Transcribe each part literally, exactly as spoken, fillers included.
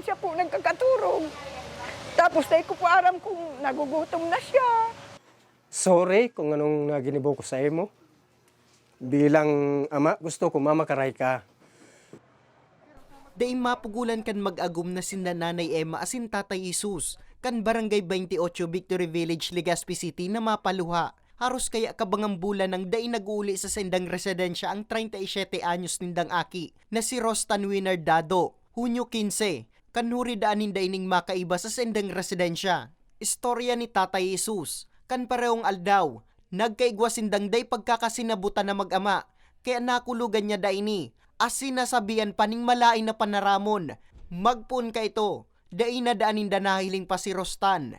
Siya po nagkakaturog. Tapos dai ko po aram kung nagugutom na siya. Sorry kung anong naginibo ko sa imo. Bilang ama, gusto ko mamakaray ka. Dai mapugolan kan mag-agom na sinda Nanay Emma asin Tatay Jesus, kan Barangay twenty-eight Victory Village, Legazpi City na mapaluha. Haros kaya kabangang bulan nang dai nag-uuli sa saindang residensya ang treinta y siete anyos nindang aki na si Rostan Winard Dado. Hunyo quince, kan huri daan ninda ining makaiba sa saindang residensya. Istorya ni Tatay Jesus, kan parehong aldaw, nagkaigwa sindang dai pagkakasinabutan na mag-ama, kaya nakulogan niya dai ini, asin nasabihan pa ning malaen na panaramon. Magpoon kaito, dai na daan ninda nahiling pa si Rostan.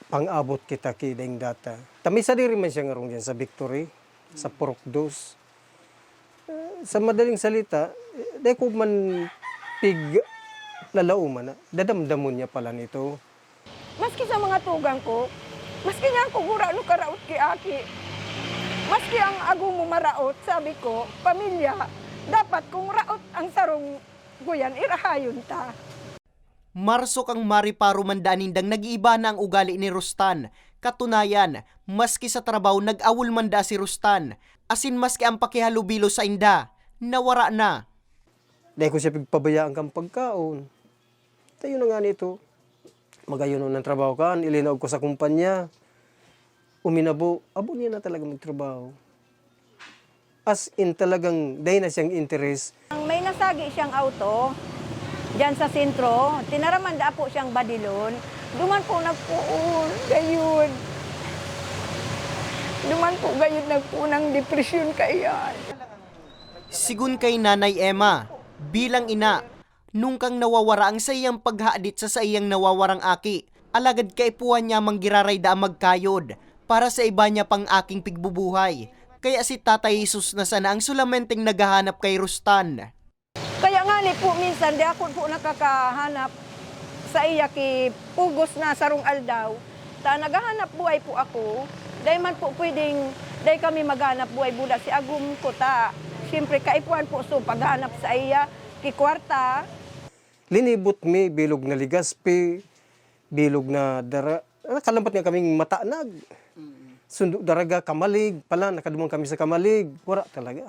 Pang-abot kita ki daing data. Ta may sadiri man siya ngarong diyan sa Victory, sa Purok Dos. Eh, sa madaling salita, eh, dai ko man piglalauman na dadamdamon niya pala nito. Maski sa mga tugang ko, maski nga ako gurano karaot ki aki, maski ang agom mo maraot, sabi ko, pamilya, dapat kung raot ang sarong guyan, irahayon ta. Marsok ang mariparo man daan nindang nag-iiba na ang ugali ni Rostan. Katunayan, maski sa trabaho nag-awol man daa si Rostan, asin maski ang pakihalubilo sainda, nawara na. Dai ko siya pigpabayaan kan pagkaon. Tayo na nga nito. Magayon ang trabaho kan, ilinaog ko sa kumpanya. Uminabo, abo niya na talaga magtrabaho. As in, talagang dai na siyang interes. Ang may nasagi siyang auto, diyan sa sentro, tinaraman daa po siyang badilon. Duman po nagpoon, gayud. Duman po gayud nagpoon ang depresyon kaiyan. Sigon kay Nanay Emma, bilang ina, nungkang nawawara ang saiyang paghadit sa saiyang nawawarang aki, alagad kaipuhan niya manggiraray daa magkayod para sa iba niya pang aking pigbubuhay. Kaya si Tatay Jesus na sana ang solamenteng naghahanap kay Rustan. Kaya ngani po, minsan di ako po nakakahanap sa iya ki pugos na sarong aldaw. Ta naghahanap buhay po ako. Dai man po pwedeng, dai kami maghanap buhay buda si agom ko ta. Siyempre, kaipuhan po so paghanap sa iya ki kwarta. Linibot mi, bilog na Legazpi, bilog na Dara-, nakalampat nga kaming Matanag. Sundo Daraga, Camalig pala, nakaduman kami sa Camalig. Wara talaga.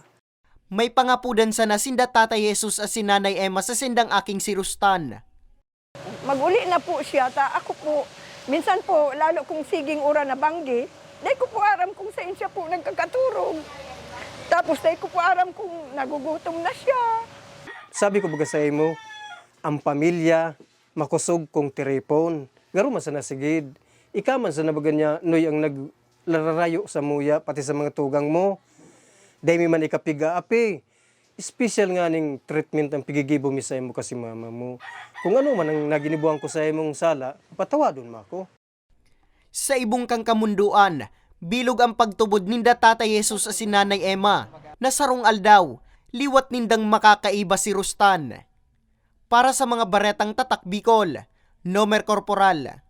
May pangapodan sana sinda Tatay Jesus asin Nanay Emma sa sindang aking si Rustan. Mag-uli na po siya, ta ako po, minsan po, lalo kong siging ura na banggi, dai ko po aram kung sain siya po nagkakaturog. Tapos dai ko po aram kung nagugutom na siya. Sabi ko baga sa imo, ang pamilya, makosog kung tiripon. Garo man sana sigid. Ika man sana baga niya, Noy, ang nag-, nararayo sa muya, pati sa mga tugang mo. Dai mi man ikapig-aapi. Special nga ning treatment ang pigigibo mi sa imo kasi mama mo. Kung ano man ang naginibuan ko sa imong sala, patawadon mo ako. Sa ibong kan kamundoan, bilog ang pagtubod ninda Tatay Jesus asin Nanay Emma, na sarong aldaw, liwat nindang makakaiba si Rustan. Para sa mga baretang Tatak Bicol, Nomer Corporal.